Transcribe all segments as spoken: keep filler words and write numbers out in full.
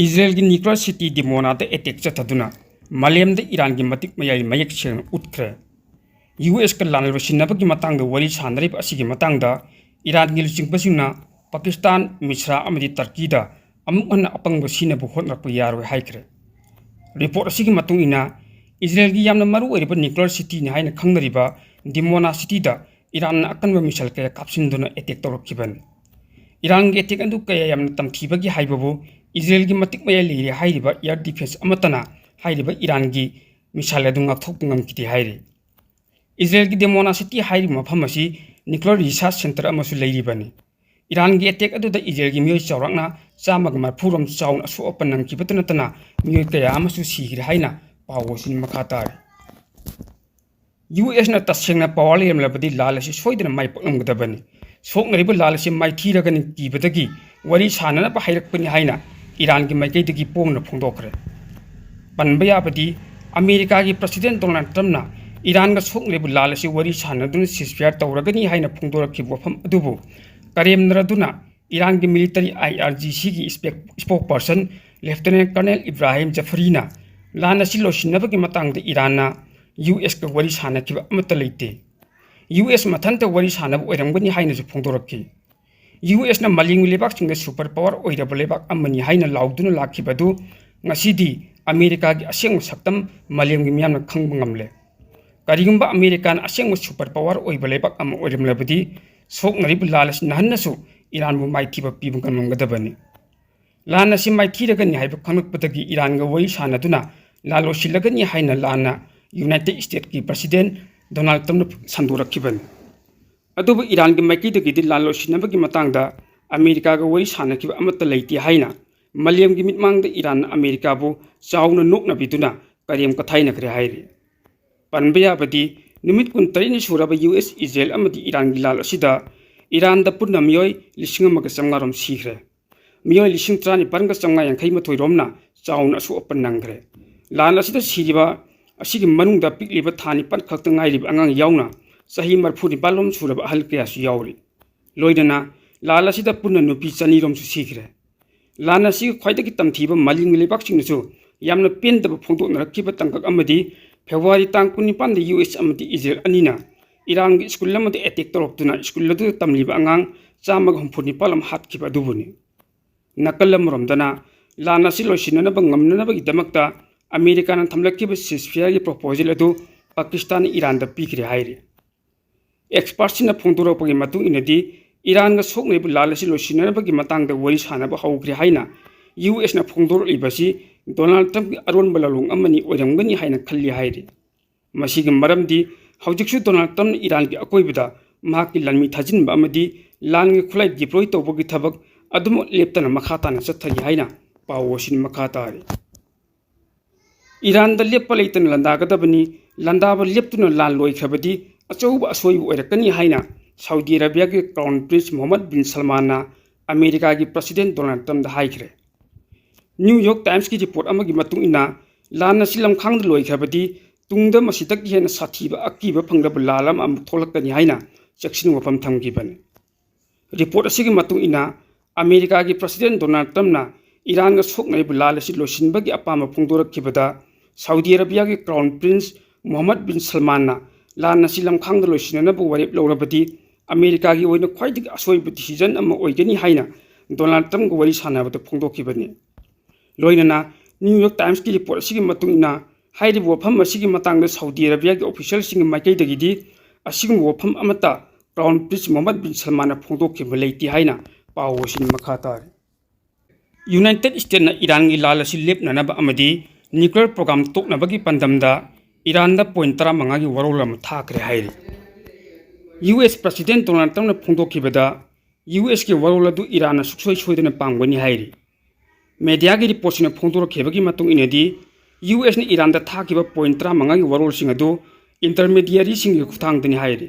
ꯏꯖꯔꯦꯜꯒꯤ nuclear city ꯗꯤꯃꯣꯅꯥꯗ attack ꯆꯠꯊꯗꯨꯅ ꯃꯥꯂꯦꯝꯗ ꯏꯔꯥꯟꯒꯤ ꯃꯇꯤꯛ ꯃꯌꯥꯏ ꯃꯌꯦꯛ ꯁꯦꯡꯅ ꯎꯠꯈ꯭ꯔꯦ꯫ ꯌꯨ ꯑꯦꯁꯀ ꯂꯥꯟ ꯂꯣꯏꯁꯤꯟꯅꯕꯒꯤ ꯃꯇꯥꯡꯗ ꯋꯥꯔꯤ ꯁꯥꯟꯅꯔꯤꯕ ꯑꯁꯤꯒꯤ ꯃꯇꯥꯡꯗ ꯏꯔꯥꯟꯒꯤ ꯂꯨꯆꯤꯡꯕꯁꯤꯡꯅ ꯄꯥꯀꯤꯁꯇꯥꯟ, ꯃꯤꯁ꯭ꯔꯥ ꯑꯃꯗꯤ ꯇꯔꯀꯤꯗ ꯑꯃꯨꯛ ꯍꯟꯅ ꯑꯄꯪꯕ ꯁꯤꯖꯤꯟꯅꯕ ꯍꯣꯠꯅꯔꯛꯄ ꯌꯥꯔꯣꯏ ꯍꯥꯏꯈ꯭ꯔꯦ꯫ Report ꯑꯁꯤꯒꯤ ꯃꯇꯨꯡ ꯏꯟꯅ, ꯏꯖꯔꯦꯜꯒꯤ ꯌꯥꯝꯅ ꯃꯔꯨ ꯑꯣꯏꯔꯤꯕ nuclear cityꯅꯤ ꯍꯥꯏꯅ ꯈꯪꯅꯔꯤꯕ ꯗꯤꯃꯣꯅꯥ cityꯗ ꯏꯔꯥꯟꯅ ꯑꯀꯟꯕ missile ꯀꯌꯥ ꯀꯥꯞꯁꯤꯟꯗꯨꯅ attack ꯇꯧꯔꯛꯈꯤꯕꯅꯤ꯫ ꯏꯔꯥꯟꯒꯤ attack ꯑꯗꯨ ꯀꯌꯥ ꯌꯥꯝꯅ ꯇꯝꯊꯤꯕꯒꯦ ꯍꯥꯏꯕꯕꯨ ꯏꯖꯔꯦꯜꯒꯤ ꯃꯇꯤꯛ ꯃꯌꯥꯏ ꯂꯩꯔꯦ ꯍꯥꯏꯔꯤꯕ air defence ꯑꯃꯠꯇꯅ ꯍꯥꯏꯔꯤꯕ ꯏꯔꯥꯟꯒꯤ missile ꯑꯗꯨ ꯉꯥꯛꯊꯣꯛꯄ ꯉꯝꯈꯤꯗꯦ ꯍꯥꯏꯔꯤ꯫ ꯏꯖꯔꯦꯜꯒꯤ ꯗꯤꯃꯣꯅꯥ city ꯍꯥꯏꯔꯤꯕ ꯃꯐꯝ ꯑꯁꯤ nuclear research centre ꯑꯃꯁꯨ ꯂꯩꯔꯤꯕꯅꯤ꯫ ꯏꯔꯥꯟꯒꯤ attack ꯑꯗꯨꯗ ꯏꯖꯔꯦꯜꯒꯤ ꯃꯤꯑꯣꯏ ꯆꯥꯎꯔꯥꯛꯅ ꯆꯥꯝꯃꯒ ꯃꯔꯤꯐꯨ ꯔꯣꯝ ꯆꯥꯎꯅ ꯑꯁꯣꯛ ꯑꯄꯟ ꯅꯪꯈꯤꯕꯇ ꯅꯠꯇꯅ ꯃꯤꯑꯣꯏ ꯀꯌꯥ ꯑꯃꯁꯨ ꯁꯤꯈ꯭ꯔꯦ ꯍꯥꯏꯅ ꯄꯥꯎ ꯑꯁꯤꯅ ꯃꯈꯥ ꯇꯥꯔꯤ꯫ ꯌꯨ ꯑꯦꯁꯅ ꯇꯁꯦꯡꯅ power ꯂꯩꯔꯝꯂꯕꯗꯤ ꯂꯥꯟ ꯑꯁꯤ ꯁꯣꯏꯗꯅ ꯃꯥꯏ ꯄꯥꯛꯂꯝꯒꯗꯕꯅꯤ꯫ ꯁꯣꯛꯅꯔꯤꯕ ꯂꯥꯟ ꯑꯁꯤ ꯃꯥꯏꯊꯤꯔꯒꯅꯤ ꯀꯤꯕꯗꯒꯤ ꯋꯥꯔꯤ ꯁꯥꯟꯅꯅꯕ ꯍꯥꯏꯔꯛꯄꯅꯤ ꯍꯥꯏꯅ ꯏꯔꯥꯟꯒꯤ ꯃꯥꯏꯀꯩꯗꯒꯤ ꯄꯣꯡꯅ ꯐꯣꯡꯗꯣꯛꯈ꯭ꯔꯦ꯫ ꯄꯟꯕ ꯌꯥꯕꯗꯤ, ꯑꯃꯦꯔꯤꯀꯥꯒꯤ President Donald Trumpꯅ ꯏꯔꯥꯟꯒ ꯁꯣꯛꯅꯔꯤꯕ ꯂꯥꯟ ꯑꯁꯤ ꯋꯥꯔꯤ ꯁꯥꯟꯅꯗꯨꯅ ceasefire ꯇꯧꯔꯒꯅꯤ ꯍꯥꯏꯅ ꯐꯣꯡꯗꯣꯔꯛꯈꯤꯕ ꯋꯥꯐꯝ ꯑꯗꯨꯕꯨ ꯀꯔꯦꯝꯅꯔꯗꯨꯅ ꯏꯔꯥꯟꯒꯤ military I R G Cꯒꯤ spec-, spokesperson Lieutenant Colonel Ibrahim Jafariꯅ ꯂꯥꯟ ꯑꯁꯤ ꯂꯣꯏꯁꯤꯟꯅꯕꯒꯤ ꯃꯇꯥꯡꯗ ꯏꯔꯥꯟꯅ ꯌꯨ ꯑꯦꯁꯀ ꯋꯥꯔꯤ ꯁꯥꯟꯅꯈꯤꯕ ꯑꯃꯠꯇ ꯂꯩꯇꯦ꯫ ꯌꯨ ꯑꯦꯁ ꯃꯊꯟꯇ ꯋꯥꯔꯤ ꯁꯥꯟꯅꯕ ꯑꯣꯏꯔꯝꯒꯅꯤ ꯍꯥꯏꯅꯁꯨ ꯐꯣꯡꯗꯣꯔꯛꯈꯤ꯫ ꯌꯨ ꯑꯦꯁꯅ ꯃꯥꯂꯦꯝꯒꯤ ꯂꯩꯕꯥꯛꯁꯤꯡꯗ super power ꯑꯣꯏꯔꯕ ꯂꯩꯕꯥꯛ ꯑꯃꯅꯤ ꯍꯥꯏꯅ ꯂꯥꯎꯗꯨꯅ ꯂꯥꯛꯈꯤꯕ ꯑꯗꯨ ꯉꯁꯤꯗꯤ ꯑꯃꯦꯔꯤꯀꯥꯒꯤ ꯑꯁꯦꯡꯕ ꯁꯛꯇꯝ ꯃꯥꯂꯦꯝꯒꯤ ꯃꯤꯌꯥꯝꯅ ꯈꯪꯕ ꯉꯝꯂꯦ꯫ ꯀꯔꯤꯒꯨꯝꯕ ꯑꯃꯦꯔꯤꯀꯥꯅ ꯑꯁꯦꯡꯕ super power ꯑꯣꯏꯕ ꯂꯩꯕꯥꯛ ꯑꯃ ꯑꯣꯏꯔꯝꯂꯕꯗꯤ ꯁꯣꯛꯅꯔꯤꯕ ꯂꯥꯟ ꯑꯁꯤ ꯅꯍꯟꯅꯁꯨ ꯏꯔꯥꯟꯕꯨ ꯃꯥꯏꯊꯤꯕ ꯄꯤꯕ ꯉꯝꯂꯝꯒꯗꯕꯅꯤ꯫ ꯂꯥꯟ ꯑꯁꯤ ꯃꯥꯏꯊꯤꯔꯒꯅꯤ ꯍꯥꯏꯕ ꯈꯪꯂꯛꯄꯗꯒꯤ ꯏꯔꯥꯟꯒ ꯋꯥꯔꯤ ꯁꯥꯟꯅꯗꯨꯅ ꯂꯥꯟ ꯂꯣꯏꯁꯤꯜꯂꯒꯅꯤ ꯍꯥꯏꯅ ꯂꯥꯟꯅ United Statesꯀꯤ President Donald Trumpꯅ ꯁꯟꯗꯣꯔꯛꯈꯤꯕꯅꯤ꯫ ꯑꯗꯨꯕꯨ ꯏꯔꯥꯟꯒꯤ ꯃꯥꯏꯀꯩꯗꯒꯤꯗꯤ ꯂꯥꯟ ꯂꯣꯏꯁꯤꯟꯅꯕꯒꯤ ꯃꯇꯥꯡꯗ ꯑꯃꯦꯔꯤꯀꯥꯒ ꯋꯥꯔꯤ ꯁꯥꯟꯅꯈꯤꯕ ꯑꯃꯠꯇ ꯂꯩꯇꯦ ꯍꯥꯏꯅ ꯃꯥꯂꯦꯝꯒꯤ ꯃꯤꯠꯃꯥꯡꯗ ꯏꯔꯥꯟꯅ ꯑꯃꯦꯔꯤꯀꯥꯕꯨ ꯆꯥꯎꯅ ꯅꯣꯛꯅꯕꯤꯗꯨꯅ ꯀꯔꯦꯝ ꯀꯊꯥꯏꯅꯈ꯭ꯔꯦ ꯍꯥꯏꯔꯤ꯫ ꯄꯟꯕ ꯌꯥꯕꯗꯤ, ꯅꯨꯃꯤꯠ ꯀꯨꯟꯇꯔꯦꯠꯅꯤ ꯁꯨꯔꯕ ꯌꯨ ꯑꯦꯁ ꯏꯖꯔꯦꯜ ꯑꯃꯗꯤ ꯏꯔꯥꯟꯒꯤ ꯂꯥꯟ ꯑꯁꯤꯗ ꯏꯔꯥꯟꯗ ꯄꯨꯟꯅ ꯃꯤꯑꯣꯏ ꯂꯤꯁꯤꯡ ꯑꯃꯒ ꯆꯥꯝꯃꯉꯥ ꯔꯣꯝ ꯁꯤꯈ꯭ꯔꯦ꯫ ꯃꯤꯑꯣꯏ ꯂꯤꯁꯤꯡ ꯇꯔꯥꯅꯤꯄꯥꯟꯒ ꯆꯥꯝꯃꯉꯥ ꯌꯥꯡꯈꯩ ꯃꯥꯊꯣꯏ ꯔꯣꯝꯅ ꯆꯥꯎꯅ ꯑꯁꯣꯛ ꯑꯄꯟ ꯅꯪꯈ꯭ꯔꯦ꯫ ꯂꯥꯟ ꯑꯁꯤꯗ ꯁꯤꯔꯤꯕ ꯑꯁꯤꯒꯤ ꯃꯅꯨꯡꯗ ꯄꯤꯛꯂꯤꯕ ꯊꯥ ꯅꯤꯄꯥꯟ ꯈꯛꯇ ꯉꯥꯏꯔꯤꯕ ꯑꯉꯥꯡ ꯌꯥꯎꯅ ꯆꯍꯤ ꯃꯔꯤꯐꯨ ꯅꯤꯄꯥꯟ ꯂꯣꯝ ꯁꯨꯔꯕ ꯑꯍꯜ ꯀꯌꯥꯁꯨ ꯌꯥꯎꯔꯤ꯫ ꯂꯣꯏꯅꯅ ꯂꯥꯟ ꯑꯁꯤꯗ ꯄꯨꯟꯅ ꯅꯨꯄꯤ ꯆꯅꯤ ꯔꯣꯝꯁꯨ ꯁꯤꯈ꯭ꯔꯦ꯫ ꯂꯥꯟ ꯑꯁꯤꯒꯤ ꯈ꯭ꯋꯥꯏꯗꯒꯤ ꯇꯝꯊꯤꯕ ꯃꯥꯂꯦꯝꯒꯤ ꯂꯩꯕꯥꯛꯁꯤꯡꯅꯁꯨ ꯌꯥꯝꯅ ꯄꯦꯟꯗꯕ ꯐꯣꯡꯗꯣꯛꯅꯔꯛꯈꯤꯕ ꯇꯥꯡꯀꯛ ꯑꯃꯗꯤ ꯐꯦꯕ꯭ꯔꯨꯋꯥꯔꯤ ꯇꯥꯡ ꯀꯨꯟꯅꯤꯄꯥꯟꯗ ꯌꯨ ꯑꯦꯁ ꯑꯃꯗꯤ ꯏꯖꯔꯦꯜ ꯑꯅꯤꯅ ꯏꯔꯥꯟꯒꯤ ꯁ꯭ꯀꯨꯜ ꯑꯃꯗ ꯑꯦꯇꯦꯛ ꯇꯧꯔꯛꯇꯨꯅ ꯁ꯭ꯀꯨꯜ ꯑꯗꯨꯗ ꯇꯝꯂꯤꯕ ꯑꯉꯥꯡ ꯆꯥꯝꯃꯒ ꯍꯨꯝꯐꯨ ꯅꯤꯄꯥꯜ ꯑꯃ ꯍꯥꯠꯈꯤꯕ ꯑꯗꯨꯕꯨꯅꯤ꯫ ꯅꯥꯀꯜ ꯑꯃꯔꯣꯝꯗꯅ ꯂꯥꯟ ꯑꯁꯤ ꯂꯣꯏꯁꯤꯟꯅꯅꯕ ꯉꯝꯅꯅꯕꯒꯤꯗꯃꯛꯇ ꯑꯃꯦꯔꯤꯀꯥꯅ ꯊꯝꯂꯛꯈꯤꯕ ceasefire ꯒꯤ proposal ꯑꯗꯨ ꯄꯥꯀꯤꯁꯇꯥꯟꯅ ꯏꯔꯥꯟꯗ ꯄꯤꯈ꯭ꯔꯦ ꯍꯥꯏꯔꯤ꯫ Expert ꯁꯤꯡꯅ ꯐꯣꯡꯗꯣꯔꯛꯄꯒꯤ ꯃꯇꯨꯡ ꯏꯟꯅꯗꯤ, ꯏꯔꯥꯟꯒ ꯁꯣꯛꯅꯔꯤꯕ ꯂꯥꯟ ꯑꯁꯤ ꯂꯣꯏꯁꯤꯟꯅꯅꯕꯒꯤ ꯃꯇꯥꯡꯗ ꯋꯥꯔꯤ ꯁꯥꯅꯕ ꯍꯧꯈ꯭ꯔꯦ ꯍꯥꯏꯅ ꯌꯨ ꯑꯦꯁꯅ ꯐꯣꯡꯗꯣꯔꯛꯂꯤꯕ ꯑꯁꯤ ꯗꯣꯅꯥꯜꯗ ꯇ꯭ꯔꯝꯞꯀꯤ ꯑꯔꯣꯟꯕ ꯂꯥꯂꯣꯡ ꯑꯃꯅꯤ ꯑꯣꯏꯔꯝꯒꯅꯤ ꯍꯥꯏꯅ ꯈꯜꯂꯤ ꯍꯥꯏꯔꯤ꯫ ꯃꯁꯤꯒꯤ ꯃꯔꯝꯗꯤ ꯍꯧꯖꯤꯛꯁꯨ ꯗꯣꯅꯥꯜꯗ ꯇ꯭ꯔꯝꯞꯅ ꯏꯔꯥꯟꯒꯤ ꯑꯀꯣꯏꯕꯗ ꯃꯍꯥꯛꯀꯤ ꯂꯥꯟꯃꯤ ꯊꯥꯖꯤꯟꯕ ꯑꯃꯗꯤ ꯂꯥꯟꯒꯤ ꯈꯨꯠꯂꯥꯏ deploy ꯇꯧꯕꯒꯤ ꯊꯕꯛ ꯑꯗꯨꯃꯛ ꯂꯦꯞꯇꯅ ꯃꯈꯥ ꯇꯥꯅ ꯆꯠꯊꯔꯤ ꯍꯥꯏꯅ ꯄꯥꯎ ꯑꯁꯤꯅ ꯃꯈꯥ ꯇꯥꯔꯤ꯫ ꯏꯔꯥꯟꯗ ꯂꯦꯞꯄ ꯂꯩꯇꯅ ꯂꯥꯟꯗꯥꯒꯗꯕꯅꯤ, ꯂꯥꯟꯗꯥꯕ ꯂꯦꯞꯇꯨꯅ ꯂꯥꯟ ꯂꯣꯏꯈ꯭ꯔꯕꯗꯤ ꯑꯆꯧꯕ ꯑꯁꯣꯏꯕ ꯑꯣꯏꯔꯛꯀꯅꯤ ꯍꯥꯏꯅ ꯁꯥꯎꯗꯤ ꯑꯔꯥꯕꯤꯌꯥꯒꯤ Crown Prince ꯃꯣꯍꯝꯃꯗ ꯕꯤꯟ ꯁꯜꯃꯥꯟꯅ ꯑꯃꯦꯔꯤꯀꯥꯒꯤ President ꯗꯣꯅꯥꯜꯗ ꯇ꯭ꯔꯝꯞꯗ ꯍꯥꯏꯈ꯭ꯔꯦ꯫ ꯅ꯭ꯌꯨ ꯌꯣꯔꯛ ꯇꯥꯏꯝꯁꯀꯤ report ꯑꯃꯒꯤ ꯃꯇꯨꯡ ꯏꯟꯅ, ꯂꯥꯟ ꯑꯁꯤ ꯂꯝꯈꯥꯡꯗ ꯂꯣꯏꯈ꯭ꯔꯕꯗꯤ ꯇꯨꯡꯗ ꯃꯁꯤꯗꯒꯤ ꯍꯦꯟꯅ ꯁꯥꯊꯤꯕ ꯑꯀꯤꯕ ꯐꯪꯗꯕ ꯂꯥꯟ ꯑꯃ ꯑꯃꯨꯛ ꯊꯣꯛꯂꯛꯀꯅꯤ ꯍꯥꯏꯅ ꯆꯦꯛꯁꯤꯟ ꯋꯥꯐꯝ ꯊꯝꯈꯤꯕꯅꯤ꯫ Report ꯑꯁꯤꯒꯤ ꯃꯇꯨꯡ ꯏꯟꯅ, ꯑꯃꯦꯔꯤꯀꯥꯒꯤ President ꯗꯣꯅꯥꯜꯗ ꯇ꯭ꯔꯝꯞꯅ ꯏꯔꯥꯟꯒ ꯁꯣꯛꯅꯔꯤꯕ ꯂꯥꯟ ꯑꯁꯤ ꯂꯣꯏꯁꯤꯟꯕꯒꯤ ꯑꯄꯥꯝꯕ ꯐꯣꯡꯗꯣꯔꯛꯈꯤꯕꯗ ꯁꯥꯎꯗꯤ ꯑꯔꯥꯕꯤꯌꯥꯒꯤ Crown Prince ꯃꯣꯍꯝꯃꯗ ꯕꯤꯟ ꯁꯜꯃꯥꯟꯅ ꯂꯥꯟ ꯑꯁꯤ ꯂꯝꯈꯥꯡꯗ ꯂꯣꯏꯁꯤꯟꯅꯅꯕ ꯋꯥꯔꯦꯞ ꯂꯧꯔꯕꯗꯤ ꯑꯃꯦꯔꯤꯀꯥꯒꯤ ꯑꯣꯏꯅ ꯈ꯭ꯋꯥꯏꯗꯒꯤ ꯑꯁꯣꯏꯕ decision ꯑꯃ ꯑꯣꯏꯒꯅꯤ ꯍꯥꯏꯅ ꯗꯣꯅꯥꯜꯗ ꯇ꯭ꯔꯝꯞꯒ ꯋꯥꯔꯤ ꯁꯥꯟꯅꯕꯗ ꯐꯣꯡꯗꯣꯛꯈꯤꯕꯅꯤ꯫ ꯂꯣꯏꯅꯅ ꯅ꯭ꯌꯨ ꯌꯣꯔꯛ ꯇꯥꯏꯝꯁꯀꯤ report ꯑꯁꯤꯒꯤ ꯃꯇꯨꯡ ꯏꯟꯅ, ꯍꯥꯏꯔꯤꯕ ꯋꯥꯐꯝ ꯑꯁꯤꯒꯤ ꯃꯇꯥꯡꯗ ꯁꯥꯎꯗꯤ ꯑꯔꯥꯕꯤꯌꯥꯒꯤ official ꯁꯤꯡꯒꯤ ꯃꯥꯏꯀꯩꯗꯒꯤꯗꯤ ꯑꯁꯤꯒꯨꯝꯕ ꯋꯥꯐꯝ ꯑꯃꯠꯇ Crown Prince ꯃꯣꯍꯝꯃꯗ ꯕꯤꯟ ꯁꯜꯃꯥꯟꯅ ꯐꯣꯡꯗꯣꯛꯈꯤꯕ ꯂꯩꯇꯦ ꯍꯥꯏꯅ ꯄꯥꯎ ꯑꯁꯤꯅ ꯃꯈꯥ ꯇꯥꯔꯤ꯫ ꯌꯨꯅꯥꯏꯇꯦꯗ ꯁ꯭ꯇꯦꯠꯅ ꯏꯔꯥꯟꯒꯤ ꯂꯥꯜ ꯑꯁꯤ ꯂꯦꯞꯅꯅꯕ ꯑꯃꯗꯤ nuclear program ꯇꯣꯛꯅꯕꯒꯤ ꯄꯥꯟꯗꯝꯗ ꯏꯔꯥꯟꯗ point ꯇꯔꯥꯃꯉꯥꯒꯤ ꯋꯥꯔꯣꯜ ꯑꯃ ꯊꯥꯈ꯭ꯔꯦ ꯍꯥꯏꯔꯤ꯫ ꯌꯨ ꯑꯦꯁ President ꯗꯣꯅꯥꯜꯗ ꯇ꯭ꯔꯝꯞꯅ ꯐꯣꯡꯗꯣꯛꯈꯤꯕꯗ, ꯌꯨ ꯑꯦꯁꯀꯤ ꯋꯥꯔꯣꯜ ꯑꯗꯨ ꯏꯔꯥꯟꯅ ꯁꯨꯡꯁꯣꯏ ꯁꯣꯏꯗꯅ ꯄꯥꯝꯒꯅꯤ ꯍꯥꯏꯔꯤ꯫ Media ꯒꯤ report ꯁꯤꯡꯅ ꯐꯣꯡꯗꯣꯔꯛꯈꯤꯕꯒꯤ ꯃꯇꯨꯡ ꯏꯟꯅꯗꯤ, ꯌꯨ ꯑꯦꯁꯅ ꯏꯔꯥꯟꯗ ꯊꯥꯈꯤꯕ point ꯇꯔꯥꯃꯉꯥꯒꯤ ꯋꯥꯔꯣꯜꯁꯤꯡ ꯑꯗꯨ intermediary ꯁꯤꯡꯒꯤ ꯈꯨꯠꯊꯥꯡꯗꯅꯤ ꯍꯥꯏꯔꯤ꯫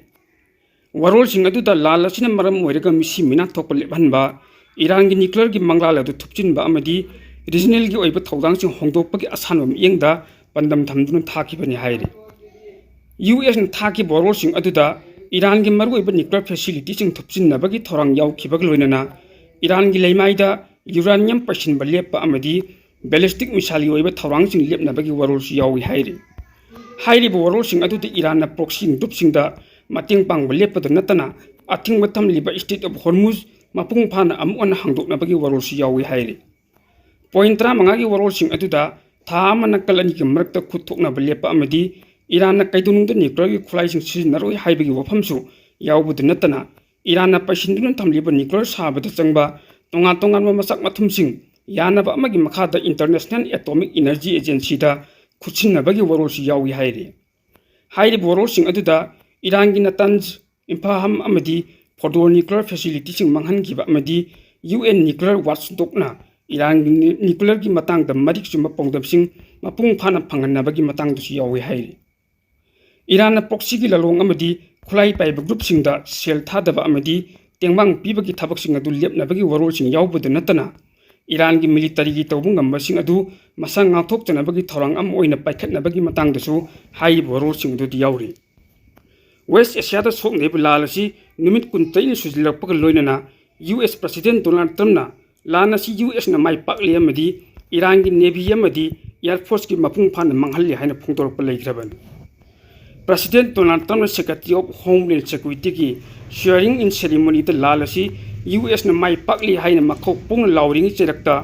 ꯋꯥꯔꯣꯜꯁꯤꯡ ꯑꯗꯨꯗ ꯂꯥꯜ ꯑꯁꯤꯅ ꯃꯔꯝ ꯑꯣꯏꯔꯒ ꯃꯤꯁꯤ ꯃꯤꯅꯥ ꯊꯣꯛꯄ ꯂꯦꯞꯍꯟꯕ, ꯏꯔꯥꯟꯒꯤ nuclear ꯒꯤ ꯃꯪꯂꯥꯟ ꯑꯗꯨ ꯊꯨꯞꯆꯤꯟꯕ ꯑꯃꯗꯤ regional ꯒꯤ ꯑꯣꯏꯕ ꯊꯧꯗꯥꯡꯁꯤꯡ ꯍꯣꯡꯗꯣꯛꯄꯒꯤ ꯑꯁꯥꯟꯕ ꯃꯤꯠꯌꯦꯡꯗ ꯄꯥꯟꯗꯝ ꯊꯝꯗꯨꯅ ꯊꯥꯈꯤꯕꯅꯤ ꯍꯥꯏꯔꯤ꯫ ꯌꯨ ꯑꯦꯁꯅ ꯊꯥꯈꯤꯕ ꯋꯥꯔꯣꯜꯁꯤꯡ ꯑꯗꯨꯗ ꯏꯔꯥꯟꯒꯤ ꯃꯔꯨꯑꯣꯏꯕ nuclear facility ꯁꯤꯡ ꯊꯨꯞꯆꯤꯟꯅꯕꯒꯤ ꯊꯧꯔꯥꯡ ꯌꯥꯎꯈꯤꯕꯒ ꯂꯣꯏꯅꯅ ꯏꯔꯥꯟꯒꯤ ꯂꯩꯃꯥꯏꯗ ꯌꯨꯔꯥꯅꯤꯌꯝ ꯄꯩꯁꯤꯟꯕ ꯂꯦꯞꯄ ꯑꯃꯗꯤ ꯕꯦꯂꯤꯁꯇꯤꯛ ꯃꯤꯁꯥꯏꯜꯒꯤ ꯑꯣꯏꯕ ꯊꯧꯔꯥꯡꯁꯤꯡ ꯂꯦꯞꯅꯕꯒꯤ ꯋꯥꯔꯣꯜꯁꯨ ꯌꯥꯎꯏ ꯍꯥꯏꯔꯤ꯫ ꯍꯥꯏꯔꯤꯕ ꯋꯥꯔꯣꯜꯁꯤꯡ ꯑꯗꯨꯗꯤ ꯏꯔꯥꯟꯅ ꯄ꯭ꯔꯣꯛꯁꯤ ꯒ꯭ꯔꯨꯞꯁꯤꯡꯗ ꯃꯇꯦꯡ ꯄꯥꯡꯕ ꯂꯦꯞꯄꯗ ꯅꯠꯇꯅ ꯑꯊꯤꯡꯕ ꯊꯝꯂꯤꯕ ꯏꯁꯇ꯭ꯔꯦꯠ ꯑꯣꯐ ꯍꯣꯔꯃꯨꯖ ꯃꯄꯨꯡ ꯐꯥꯅ ꯑꯃꯨꯛ ꯍꯟꯅ ꯍꯥꯡꯗꯣꯛꯅꯕꯒꯤ ꯋꯥꯔꯣꯜꯁꯨ ꯌꯥꯎꯏ ꯍꯥꯏꯔꯤ꯫ ꯄꯣꯏꯟ ꯇꯔꯥꯃꯉꯥꯒꯤ ꯋꯥꯔꯣꯜꯁꯤꯡ ꯑꯗꯨꯗ ꯊꯥ ꯑꯃ ꯅꯥꯀꯜ ꯑꯅꯤꯒꯤ ꯃꯔꯛꯇ ꯈꯨꯠ ꯊꯣꯛꯅꯕ ꯂꯦꯞꯄ ꯑꯃꯗꯤ ꯏꯔꯥꯟꯅ ꯀꯩꯗꯧꯅꯨꯡꯗ ꯅ꯭ꯌꯨꯀ꯭ꯂꯤꯌꯔꯒꯤ ꯈꯨꯠꯂꯥꯏꯁꯤꯡ ꯁꯤꯖꯤꯟꯅꯔꯣꯏ ꯍꯥꯏꯕꯒꯤ ꯋꯥꯐꯝꯁꯨ ꯌꯥꯎꯕꯗ ꯅꯠꯇꯅ, ꯏꯔꯥꯟꯅ ꯄꯩꯁꯤꯟꯗꯨꯅ ꯊꯝꯂꯤꯕ ꯅ꯭ꯌꯨꯀ꯭ꯂꯤꯌꯔ ꯁꯥꯕꯗ ꯆꯪꯕ ꯇꯣꯉꯥꯟ ꯇꯣꯉꯥꯟꯕ ꯃꯁꯛ ꯃꯊꯨꯝꯁꯤꯡ ꯌꯥꯅꯕ ꯑꯃꯒꯤ ꯃꯈꯥꯗ ꯏꯟꯇꯔꯅꯦꯁꯅꯦꯜ ꯑꯦꯇꯣꯃꯤꯛ ꯏꯅꯔꯖꯤ ꯑꯦꯖꯦꯟꯁꯤꯗ ꯈꯨꯠꯁꯤꯟꯅꯕꯒꯤ ꯋꯥꯔꯣꯜꯁꯨ ꯌꯥꯎꯏ ꯍꯥꯏꯔꯤ꯫ ꯍꯥꯏꯔꯤꯕ ꯋꯥꯔꯣꯜꯁꯤꯡ ꯑꯗꯨꯗ ꯏꯔꯥꯟꯒꯤ ꯅꯇꯟꯖ, ꯏꯝꯐꯥꯍꯝ ꯑꯃꯗꯤ ꯐꯣꯗꯣꯔ ꯅ꯭ꯌꯨꯀ꯭ꯂꯤꯌꯔ ꯐꯦꯁꯤꯂꯤꯇꯤꯁꯤꯡ ꯃꯥꯡꯍꯟꯈꯤꯕ ꯑꯃꯗꯤ ꯌꯨ ꯑꯦꯟ ꯅ꯭ꯌꯨꯀ꯭ꯂꯤꯌꯔ ꯋꯥꯠꯆꯗꯣꯛꯅ ꯏꯔꯥꯟꯒꯤ ꯅ꯭ꯌꯨ-, ꯅ꯭ꯌꯨꯀ꯭ꯂꯤꯌꯔꯒꯤ ꯃꯇꯥꯡꯗ ꯃꯔꯤꯛ ꯆꯨꯝꯕ ꯄꯥꯎꯗꯝꯁꯤꯡ ꯃꯄꯨꯡ ꯐꯥꯅ ꯐꯪꯍꯟꯅꯕꯒꯤ ꯃꯇꯥꯡꯗꯁꯨ ꯌꯥꯎꯏ ꯍꯥꯏꯔꯤ꯫ ꯏꯔꯥꯟꯅ ꯄ꯭ꯔꯣꯛꯁꯤꯒꯤ ꯂꯥꯂꯣꯡ ꯑꯃꯗꯤ ꯈꯨꯠꯂꯥꯏ ꯄꯥꯏꯕ ꯒ꯭ꯔꯨꯞꯁꯤꯡꯗ ꯁꯦꯜ ꯊꯥꯗꯕ ꯑꯃꯗꯤ ꯇꯦꯡꯕꯥꯡ ꯄꯤꯕꯒꯤ ꯊꯕꯛꯁꯤꯡ ꯑꯗꯨ ꯂꯦꯞꯅꯕꯒꯤ ꯋꯥꯔꯣꯜꯁꯤꯡ ꯌꯥꯎꯕꯗ ꯅꯠꯇꯅ, ꯏꯔꯥꯟꯒꯤ ꯃꯤꯂꯤꯇꯔꯤꯒꯤ ꯇꯧꯕ ꯉꯝꯕꯁꯤꯡ ꯑꯗꯨ ꯃꯁꯥ ꯉꯥꯛꯊꯣꯛꯆꯅꯕꯒꯤ ꯊꯧꯔꯥꯡ ꯑꯃ ꯑꯣꯏꯅ ꯄꯥꯏꯈꯠꯅꯕꯒꯤ ꯃꯇꯥꯡꯗꯁꯨ ꯍꯥꯏꯔꯤꯕ ꯋꯥꯔꯣꯜꯁꯤꯡ ꯑꯗꯨꯗꯤ ꯌꯥꯎꯔꯤ꯫ ꯋꯦꯁ ꯑꯦꯁꯤꯌꯥꯗ ꯁꯣꯛꯅꯔꯤꯕ ꯂꯥꯟ ꯑꯁꯤ ꯅꯨꯃꯤꯠ ꯀꯨꯟꯇꯔꯦꯠꯅꯤ ꯁꯨꯖꯤꯜꯂꯛꯄꯒ ꯂꯣꯏꯅꯅ ꯌꯨ ꯑꯦꯁ ꯄ꯭ꯔꯁꯤꯗꯦꯟ ꯗꯣꯅꯥꯜꯗ ꯇ꯭ꯔꯝꯞꯅ ꯂꯥꯟ ꯑꯁꯤ ꯌꯨ ꯑꯦꯁꯅ ꯃꯥꯏ ꯄꯥꯛꯂꯦ ꯑꯃꯗꯤ ꯏꯔꯥꯟꯒꯤ ꯅꯦꯚꯤ ꯑꯃꯗꯤ ꯑꯦꯌꯔ ꯐꯣꯔꯁꯀꯤ ꯃꯄꯨꯡ ꯐꯥꯅ ꯃꯥꯡꯍꯜꯂꯦ ꯍꯥꯏꯅ ꯐꯣꯡꯗꯣꯔꯛꯄ ꯂꯩꯈ꯭ꯔꯕꯅꯤ꯫ ꯄ꯭ꯔꯁꯤꯗꯦꯟ ꯗꯣꯅꯥꯜꯗ ꯇ꯭ꯔꯝꯞꯅ ꯁꯦꯀ꯭ꯔꯦꯇꯔꯤ ꯑꯣꯐ ꯍꯣꯝꯂꯦꯟꯗ ꯁꯦꯀ꯭ꯌꯨꯔꯤꯇꯤꯒꯤ ꯁ꯭ꯋꯤꯌꯥꯔꯤꯡ ꯏꯟ ꯁꯦꯔꯤꯃꯣꯅꯤꯗ ꯂꯥꯟ ꯑꯁꯤ ꯌꯨ ꯑꯦꯁꯅ ꯃꯥꯏ ꯄꯥꯛꯂꯤ ꯍꯥꯏꯅ ꯃꯈꯧ ꯄꯣꯡꯅ ꯂꯥꯎꯔꯤꯉꯩ ꯆꯩꯔꯛꯇ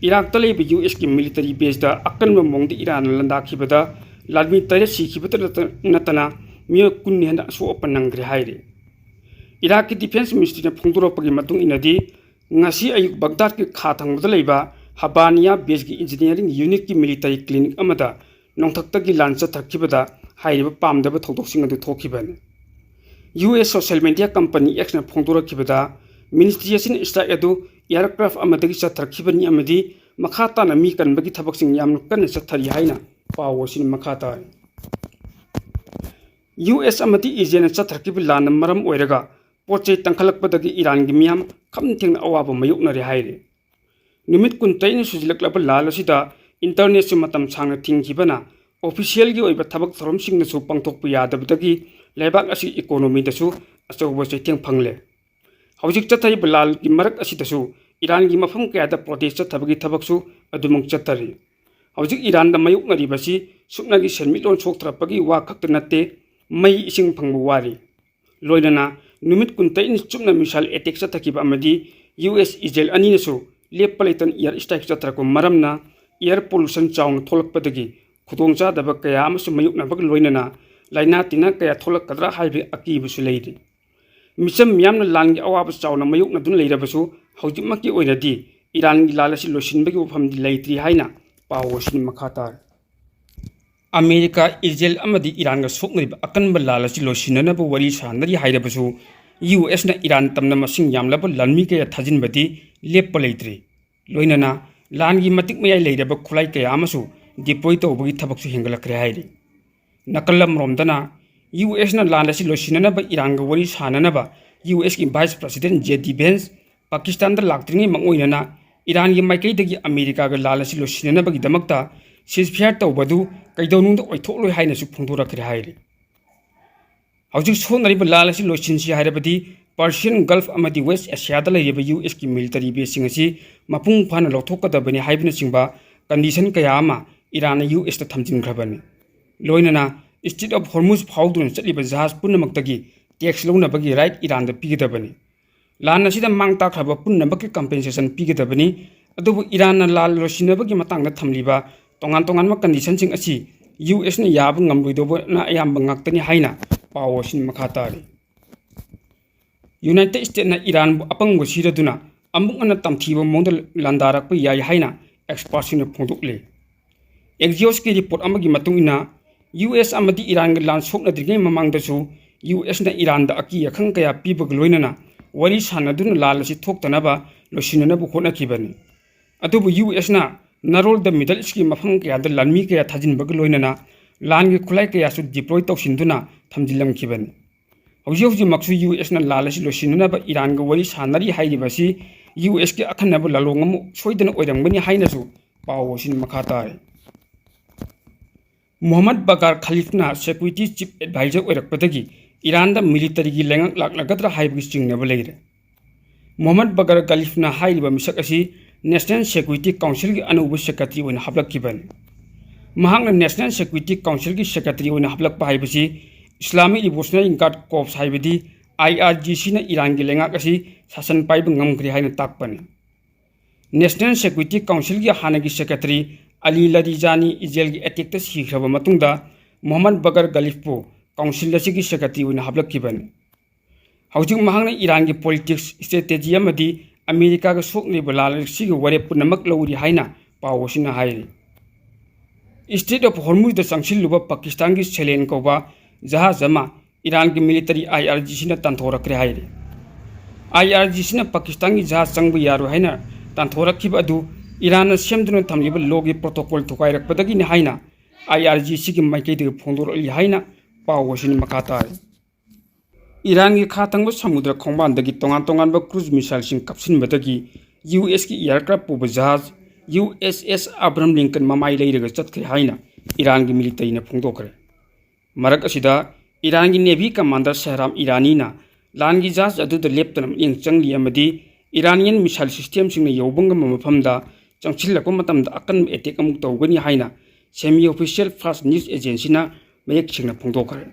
ꯏꯔꯥꯛꯇ ꯂꯩꯕ ꯌꯨ ꯑꯦꯁꯀꯤ ꯃꯤꯂꯤꯇꯔꯤ ꯕꯦꯁꯇ ꯑꯀꯟꯕ ꯃꯑꯣꯡꯗ ꯏꯔꯥꯟꯅ ꯂꯥꯟꯗꯥꯈꯤꯕꯗ ꯂꯥꯟꯃꯤ ꯇꯔꯦꯠ ꯁꯤꯈꯤꯕꯇ ꯅꯠꯇ-, ꯅꯠꯇꯅ ꯃꯤꯑꯣꯏ ꯀꯨꯟ ꯍꯦꯟꯅ ꯑꯁꯣꯛ ꯑꯄꯟ ꯅꯪꯈ꯭ꯔꯦ ꯍꯥꯏꯔꯤ꯫ ꯏꯔꯥꯛꯀꯤ ꯗꯤꯐꯦꯟꯁ ꯃꯤꯅꯤꯁꯇ꯭ꯔꯤꯅ ꯐꯣꯡꯗꯣꯔꯛꯄꯒꯤ ꯃꯇꯨꯡ ꯏꯟꯅꯗꯤ, ꯉꯁꯤ ꯑꯌꯨꯛ ꯕꯒꯗꯥꯗꯀꯤ ꯈꯥ ꯊꯪꯕꯗ ꯂꯩꯕ ꯍꯕꯥꯅꯤꯌꯥ ꯕꯦꯁꯀꯤ ꯏꯟꯖꯤꯅꯤꯌꯥꯔꯤꯡ ꯌꯨꯅꯤꯠꯀꯤ ꯃꯤꯂꯤꯇꯔꯤ ꯀ꯭ꯂꯤꯅꯤꯛ ꯑꯃꯗ ꯅꯣꯡꯊꯛꯇꯒꯤ ꯂꯥꯟ ꯆꯠꯊꯈꯤꯕꯗ ꯍꯥꯏꯔꯤꯕ ꯄꯥꯝꯗꯕ ꯊꯧꯗꯣꯛꯁꯤꯡ ꯑꯗꯨ ꯊꯣꯛꯈꯤꯕꯅꯤ꯫ U S social media company ꯑꯦꯛꯁꯅ ꯐꯣꯡꯗꯣꯔꯛꯈꯤꯕꯗ, ꯃꯤꯅꯤꯁꯇ꯭ꯔꯤ ꯑꯁꯤꯅ ꯏꯁꯇ꯭ꯔꯥꯏꯛ ꯑꯗꯨ ꯑꯦꯌꯥꯔꯀ꯭ꯔꯥꯐ ꯑꯃꯗꯒꯤ ꯆꯠꯊꯔꯛꯈꯤꯕꯅꯤ ꯑꯃꯗꯤ ꯃꯈꯥ ꯇꯥꯅ ꯃꯤ ꯀꯟꯕꯒꯤ ꯊꯕꯛꯁꯤꯡ ꯌꯥꯝꯅ ꯀꯟꯅ ꯆꯠꯊꯔꯤ ꯍꯥꯏꯅ ꯄꯥꯎ ꯑꯁꯤꯅ ꯃꯈꯥ ꯇꯥꯔꯤ꯫ ꯌꯨ ꯑꯦꯁ ꯑꯃꯗꯤ ꯏꯖꯔꯦꯜꯅ ꯆꯠꯊꯔꯛꯈꯤꯕ ꯂꯥꯟꯅ ꯃꯔꯝ ꯑꯣꯏꯔꯒ ꯄꯣꯠ ꯆꯩ ꯇꯥꯡꯈꯠꯂꯛꯄꯗꯒꯤ ꯏꯔꯥꯟꯒꯤ ꯃꯤꯌꯥꯝ ꯈꯝ ꯊꯦꯡꯅ ꯑꯋꯥꯕ ꯃꯥꯌꯣꯛꯅꯔꯦ ꯍꯥꯏꯔꯤ꯫ ꯅꯨꯃꯤꯠ ꯀꯨꯟꯇꯔꯦꯠꯅꯤ ꯁꯨꯖꯤꯜꯂꯛꯂꯕ ꯂꯥꯟ ꯑꯁꯤꯗ ꯏꯟꯇꯔꯅꯦꯠꯁꯨ ꯃꯇꯝ ꯁꯥꯡꯅ ꯊꯤꯡꯈꯤꯕꯅ ꯑꯣꯐꯤꯁꯤꯌꯦꯜꯒꯤ ꯑꯣꯏꯕ ꯊꯕꯛ ꯊꯧꯔꯝꯁꯤꯡꯅꯁꯨ ꯄꯥꯡꯊꯣꯛꯄ ꯌꯥꯗꯕꯗꯒꯤ ꯂꯩꯕꯥꯛ ꯑꯁꯤꯒꯤ ꯏꯀꯣꯅꯣꯃꯤꯗꯁꯨ ꯑꯆꯧꯕ ꯆꯩꯊꯦꯡ ꯐꯪꯂꯦ꯫ ꯍꯧꯖꯤꯛ ꯆꯠꯊꯔꯤꯕ ꯂꯥꯟꯒꯤ ꯃꯔꯛ ꯑꯁꯤꯗꯁꯨ ꯏꯔꯥꯟꯒꯤ ꯃꯐꯝ ꯀꯌꯥꯗ protest ꯆꯠꯊꯕꯒꯤ ꯊꯕꯛꯁꯨ ꯑꯗꯨꯃꯛ ꯆꯠꯊꯔꯤ꯫ ꯍꯧꯖꯤꯛ ꯏꯔꯥꯟꯗ ꯃꯥꯌꯣꯛꯅꯔꯤꯕꯁꯤ ꯁꯨꯞꯅꯒꯤ ꯁꯦꯟꯃꯤꯠꯂꯣꯟ ꯁꯣꯛꯊꯔꯛꯄꯒꯤ ꯋꯥ ꯈꯛꯇ ꯅꯠꯇꯦ, ꯃꯩ ꯏꯁꯤꯡ ꯐꯪꯕ ꯋꯥꯔꯤ꯫ ꯂꯣꯏꯅꯅ ꯅꯨꯃꯤꯠ ꯀꯨꯟꯇꯔꯦꯠꯅꯤ ꯆꯨꯞꯅ missile attack ꯆꯠꯊꯈꯤꯕ ꯑꯃꯗꯤ ꯌꯨ ꯑꯦꯁ ꯏꯖꯔꯦꯜ ꯑꯅꯤꯅꯁꯨ ꯂꯦꯞꯄ ꯂꯩꯇꯅ air strike ꯆꯠꯊꯔꯛꯄ ꯃꯔꯝꯅ air pollution ꯆꯥꯎꯅ ꯊꯣꯛꯂꯛꯄꯗꯒꯤ ꯈꯨꯗꯣꯡꯆꯥꯗꯕ ꯀꯌꯥ ꯑꯃꯁꯨ ꯃꯥꯌꯣꯛꯅꯕꯒ ꯂꯣꯏꯅꯅ ꯂꯥꯏꯅꯥ ꯇꯤꯟꯅꯥ ꯀꯌꯥ ꯊꯣꯛꯂꯛꯀꯗ꯭ꯔꯥ ꯍꯥꯏꯕꯒꯤ ꯑꯀꯤꯕꯁꯨ ꯂꯩꯔꯤ꯫ ꯃꯤꯆꯝ ꯃꯤꯌꯥꯝꯅ ꯂꯥꯟꯒꯤ ꯑꯋꯥꯕ ꯆꯥꯎꯅ ꯃꯥꯌꯣꯛꯅꯗꯨꯅ ꯂꯩꯔꯕꯁꯨ, ꯍꯧꯖꯤꯛꯃꯛꯀꯤ ꯑꯣꯏꯅꯗꯤ ꯏꯔꯥꯟꯒꯤ ꯂꯥꯟ ꯑꯁꯤ ꯂꯣꯏꯁꯤꯟꯕꯒꯤ ꯋꯥꯐꯝꯗꯤ ꯂꯩꯇ꯭ꯔꯤ ꯍꯥꯏꯅ ꯄꯥꯎ ꯑꯁꯤꯅ ꯃꯈꯥ ꯇꯥꯔꯤ꯫ ꯑꯃꯦꯔꯤꯀꯥ, ꯏꯖꯔꯦꯜ ꯑꯃꯗꯤ ꯏꯔꯥꯟꯒ ꯁꯣꯛꯅꯔꯤꯕ ꯑꯀꯟꯕ ꯂꯥꯟ ꯑꯁꯤ ꯂꯣꯏꯁꯤꯟꯅꯅꯕ ꯋꯥꯔꯤ ꯁꯥꯅꯔꯤ ꯍꯥꯏꯔꯕꯁꯨ, ꯌꯨ ꯑꯦꯁꯅ ꯏꯔꯥꯟ ꯇꯝꯅ ꯃꯁꯤꯡ ꯌꯥꯝꯂꯕ ꯂꯥꯟꯃꯤ ꯀꯌꯥ ꯊꯥꯖꯤꯟꯕꯗꯤ ꯂꯦꯞꯄ ꯂꯩꯇ꯭ꯔꯤ꯫ ꯂꯣꯏꯅꯅ ꯂꯥꯟꯒꯤ ꯃꯇꯤꯛ ꯃꯌꯥꯏ ꯂꯩꯔꯕ ꯈꯨꯠꯂꯥꯏ ꯀꯌꯥ ꯑꯃꯁꯨ deploy ꯇꯧꯕꯒꯤ ꯊꯕꯛꯁꯨ ꯍꯦꯟꯒꯠꯂꯛꯈ꯭ꯔꯦ ꯍꯥꯏꯔꯤ꯫ ꯅꯥꯀꯜ ꯑꯃꯔꯣꯝꯗꯅ, ꯌꯨ ꯑꯦꯁꯅ ꯂꯥꯟ ꯑꯁꯤ ꯂꯣꯏꯁꯤꯟꯅꯅꯕ ꯏꯔꯥꯟꯒ ꯋꯥꯔꯤ ꯁꯥꯅꯅꯕ ꯌꯨ ꯑꯦꯁꯀꯤ Vice President J D Vance ꯄꯥꯀꯤꯁꯇꯥꯟꯗ ꯂꯥꯛꯇ꯭ꯔꯤꯉꯩ ꯃꯥꯡꯑꯣꯏꯅꯅ ꯏꯔꯥꯟꯒꯤ ꯃꯥꯏꯀꯩꯗꯒꯤ ꯑꯃꯦꯔꯤꯀꯥꯒ ꯂꯥꯟ ꯑꯁꯤ ꯂꯣꯏꯁꯤꯟꯅꯅꯕꯒꯤꯗꯃꯛꯇ ceasefire ꯇꯧꯕꯗꯨ ꯀꯩꯗꯧꯅꯨꯡꯗ ꯑꯣꯏꯊꯣꯛꯂꯣꯏ ꯍꯥꯏꯅꯁꯨ ꯐꯣꯡꯗꯣꯔꯛꯈ꯭ꯔꯦ ꯍꯥꯏꯔꯤ꯫ ꯍꯧꯖꯤꯛ ꯁꯣꯛꯅꯔꯤꯕ ꯂꯥꯟ ꯑꯁꯤ ꯂꯣꯏꯁꯤꯟꯁꯤ ꯍꯥꯏꯔꯕꯗꯤ Persian Gulf ꯑꯃꯗꯤ West Asiaꯗ ꯂꯩꯔꯤꯕ ꯌꯨ ꯑꯦꯁꯀꯤ military baseꯁꯤꯡ ꯑꯁꯤ ꯃꯄꯨꯡ ꯐꯥꯅ ꯂꯧꯊꯣꯛꯀꯗꯕꯅꯤ ꯍꯥꯏꯕꯅꯆꯤꯡꯕ condition ꯀꯌꯥ ꯑꯃ ꯏꯔꯥꯟꯅ ꯌꯨ ꯑꯦꯁꯇ ꯊꯝꯖꯤꯟꯈ꯭ꯔꯕꯅꯤ꯫ ꯂꯣꯏꯅꯅ Strait of Hormuz ꯐꯥꯎꯗꯨꯅ ꯆꯠꯂꯤꯕ ꯖꯍꯥꯖ ꯄꯨꯝꯅꯃꯛꯇꯒꯤ tax ꯂꯧꯅꯕꯒꯤ right ꯏꯔꯥꯟꯗ ꯄꯤꯒꯗꯕꯅꯤ꯫ ꯂꯥꯟ ꯑꯁꯤꯗ ꯃꯥꯡ ꯇꯥꯛꯈ꯭ꯔꯕ ꯄꯨꯝꯅꯃꯛꯀꯤ compensation ꯄꯤꯒꯗꯕꯅꯤ꯫ ꯑꯗꯨꯕꯨ ꯏꯔꯥꯟꯅ ꯂꯥꯟ ꯂꯣꯏꯁꯤꯟꯅꯕꯒꯤ ꯃꯇꯥꯡꯗ ꯊꯝꯂꯤꯕ ꯇꯣꯉꯥꯟ ꯇꯣꯉꯥꯟꯕ conditionꯁꯤꯡ ꯑꯁꯤ ꯌꯨ ꯑꯦꯁꯅ ꯌꯥꯕ ꯉꯝꯂꯣꯏꯗꯧꯕꯅ ꯑꯌꯥꯝꯕ ꯉꯥꯛꯇꯅꯤ ꯍꯥꯏꯅ ꯄꯥꯎ ꯑꯁꯤꯅ ꯃꯈꯥ ꯇꯥꯔꯤ꯫ United Statesꯅ ꯏꯔꯥꯟꯕꯨ ꯑꯄꯪꯕ ꯁꯤꯔꯗꯨꯅ ꯑꯃꯨꯛ ꯍꯟꯅ ꯇꯝꯊꯤꯕ ꯃꯑꯣꯡꯗ ꯂꯥꯟꯗꯥꯔꯛꯄ ꯌꯥꯏ ꯍꯥꯏꯅ expertꯁꯤꯡꯅ ꯐꯣꯡꯗꯣꯛꯂꯤ꯫ Axiosꯀꯤ report ꯑꯃꯒꯤ ꯃꯇꯨꯡ ꯏꯟꯅ, ꯌꯨ ꯑꯦꯁ ꯑꯃꯗꯤ ꯏꯔꯥꯟꯒ ꯂꯥꯟ ꯁꯣꯛꯅꯗ꯭ꯔꯤꯉꯩ ꯃꯃꯥꯡꯗꯁꯨ ꯌꯨ ꯑꯦꯁꯅ ꯏꯔꯥꯟꯗ ꯑꯀꯤ ꯑꯈꯪ ꯀꯌꯥ ꯄꯤꯕꯒ ꯂꯣꯏꯅꯅ ꯋꯥꯔꯤ ꯁꯥꯅꯗꯨꯅ ꯂꯥꯟ ꯑꯁꯤ ꯊꯣꯛꯇꯅꯕ ꯂꯣꯏꯁꯤꯟꯅꯅꯕ ꯍꯣꯠꯅꯈꯤꯕꯅꯤ꯫ ꯑꯗꯨꯕꯨ ꯌꯨ ꯑꯦꯁꯅ ꯅꯥꯔꯣꯜꯗ Middle Eastꯀꯤ ꯃꯐꯝ ꯀꯌꯥꯗ ꯂꯥꯟꯃꯤ ꯀꯌꯥ ꯊꯥꯖꯤꯟꯕꯒ ꯂꯣꯏꯅꯅ ꯂꯥꯟꯒꯤ ꯈꯨꯠꯂꯥꯏ ꯀꯌꯥꯁꯨ deploy ꯇꯧꯁꯤꯟꯗꯨꯅ ꯊꯝꯖꯤꯜꯂꯝꯈꯤꯕꯅꯤ꯫ ꯍꯧꯖꯤꯛ ꯍꯧꯖꯤꯛꯃꯛꯁꯨ ꯌꯨ ꯑꯦꯁꯅ ꯂꯥꯟ ꯑꯁꯤ ꯂꯣꯏꯁꯤꯟꯅꯅꯕ ꯏꯔꯥꯟꯒ ꯋꯥꯔꯤ ꯁꯥꯅꯔꯤ ꯍꯥꯏꯔꯤꯕ ꯑꯁꯤ ꯌꯨ ꯑꯦꯁꯀꯤ ꯑꯈꯟꯅꯕ ꯂꯥꯂꯣꯡ ꯑꯃ ꯁꯣꯏꯗꯅ ꯑꯣꯏꯔꯝꯒꯅꯤ ꯍꯥꯏꯅꯁꯨ ꯄꯥꯎ ꯑꯁꯤꯅ ꯃꯈꯥ ꯇꯥꯔꯤ꯫ ꯃꯨꯍꯝꯃꯗ ꯕꯒꯥꯔ ꯈꯂꯤꯐꯅ security chief advisor ꯑꯣꯏꯔꯛꯄꯗꯒꯤ ꯏꯔꯥꯟꯗ militaryꯒꯤ ꯂꯩꯉꯥꯛ ꯂꯥꯛꯂꯒꯗ꯭ꯔꯥ ꯍꯥꯏꯕꯒꯤ ꯆꯤꯡꯅꯕ ꯂꯩꯔꯦ꯫ ꯃꯣꯍꯝꯃꯗ ꯕꯒꯔ ꯒꯂꯤꯐꯅ ꯍꯥꯏꯔꯤꯕ ꯃꯤꯁꯛ ꯑꯁꯤ National Security Councilꯒꯤ ꯑꯅꯧꯕ secretary ꯑꯣꯏꯅ ꯍꯥꯞꯂꯛꯈꯤꯕꯅꯤ꯫ ꯃꯍꯥꯛꯅ National Security Councilꯒꯤ secretary ꯑꯣꯏꯅ ꯍꯥꯞꯂꯛꯄ ꯍꯥꯏꯕꯁꯤ Islamic Revolutionary Guard Corps ꯍꯥꯏꯕꯗꯤ I R G Cꯅ ꯏꯔꯥꯟꯒꯤ ꯂꯩꯉꯥꯛ ꯑꯁꯤ ꯁꯥꯁꯟ ꯄꯥꯏꯕ ꯉꯝꯈ꯭ꯔꯦ ꯍꯥꯏꯅ ꯇꯥꯛꯄꯅꯤ꯫ National Security Councilꯒꯤ ꯍꯥꯟꯅꯒꯤ secretary ꯑꯂꯤ ꯂꯔꯤꯖꯥꯅꯤ ꯏꯖꯔꯦꯜꯒꯤ attackꯇ ꯁꯤꯈ꯭ꯔꯕ ꯃꯇꯨꯡꯗ ꯃꯣꯍꯝꯃꯗ ꯕꯒꯔ ꯒꯂꯤꯐꯄꯨ council ꯑꯁꯤꯒꯤ secretary ꯑꯣꯏꯅ ꯍꯥꯞꯂꯛꯈꯤꯕꯅꯤ꯫ ꯍꯧꯖꯤꯛ ꯃꯍꯥꯛꯅ ꯏꯔꯥꯟꯒꯤ politics strategy ꯑꯃꯗꯤ ꯑꯃꯦꯔꯤꯀꯥꯒ ꯁꯣꯛꯅꯔꯤꯕ ꯂꯥꯟ ꯑꯁꯤꯒꯤ ꯋꯥꯔꯦꯞ ꯄꯨꯝꯅꯃꯛ ꯂꯧꯔꯤ ꯍꯥꯏꯅ ꯄꯥꯎ ꯑꯁꯤꯅ ꯍꯥꯏꯔꯤ꯫ Strait of Hormuzꯗ ꯆꯪꯁꯤꯜꯂꯨꯕ ꯄꯥꯀꯤꯁꯇꯥꯟꯒꯤ ꯁꯦꯂꯦꯟ ꯀꯧꯕ ꯖꯍꯥꯖ ꯑꯃ ꯏꯔꯥꯟꯒꯤ military I R G Cꯅ ꯇꯥꯟꯊꯣꯔꯛꯈ꯭ꯔꯦ ꯍꯥꯏꯔꯤ꯫ I R G Cꯅ ꯄꯥꯀꯤꯁꯇꯥꯟꯒꯤ ꯖꯍꯥꯖ ꯆꯪꯕ ꯌꯥꯔꯣꯏ ꯍꯥꯏꯅ ꯇꯥꯟꯊꯣꯔꯛꯈꯤꯕ ꯑꯗꯨ ꯏꯔꯥꯟꯅ ꯁꯦꯝꯗꯨꯅ ꯊꯝꯂꯤꯕ lawꯒꯤ protocol ꯊꯨꯒꯥꯏꯔꯛꯄꯗꯒꯤꯅꯤ ꯍꯥꯏꯅ I R G Cꯒꯤ ꯃꯥꯏꯀꯩꯗꯒꯤ ꯐꯣꯡꯗꯣꯔꯛꯂꯤ ꯍꯥꯏꯅ ꯄꯥꯎ ꯑꯁꯤꯅ ꯃꯈꯥ ꯇꯥꯔꯤ꯫ ꯏꯔꯥꯟꯒꯤ ꯈꯥ ꯊꯪꯕ ꯁꯃꯨꯗ꯭ꯔ ꯈꯣꯡꯕꯥꯟꯗꯒꯤ ꯇꯣꯉꯥꯟ ꯇꯣꯉꯥꯟꯕ cruise missileꯁꯤꯡ ꯀꯥꯞꯁꯤꯟꯕꯗꯒꯤ U S ꯀꯤ aircraft ꯄꯨꯕ ꯖꯍꯥꯖ U S S Abraham Lincoln ꯃꯃꯥꯏ ꯂꯩꯔꯒ ꯆꯠꯈ꯭ꯔꯦ ꯍꯥꯏꯅ ꯏꯔꯥꯟꯒꯤ militaryꯅ ꯐꯣꯡꯗꯣꯛꯈ꯭ꯔꯦ꯫ ꯃꯔꯛ ꯑꯁꯤꯗ ꯏꯔꯥꯟꯒꯤ navy commander ꯁꯦꯍ꯭ꯔꯥꯝ ꯏꯔꯥꯅꯤꯅ ꯂꯥꯟꯒꯤ ꯖꯍꯥꯖ ꯑꯗꯨꯗ ꯂꯦꯞꯇꯅ ꯃꯤꯠꯌꯦꯡ ꯆꯪꯂꯤ ꯑꯃꯗꯤ Iranian missile systemꯁꯤꯡꯅ ꯌꯧꯕ ꯉꯝꯕ ꯃꯐꯝꯗ ꯆꯪꯁꯤꯜꯂꯛꯄ ꯃꯇꯝꯗ ꯑꯀꯟꯕ attack ꯑꯃꯨꯛ ꯇꯧꯒꯅꯤ ꯍꯥꯏꯅ semi official Fars news agencyꯅ ꯃꯌꯦꯛ ꯁꯦꯡꯅ ꯐꯣꯡꯗꯣꯛꯈ꯭ꯔꯦ꯫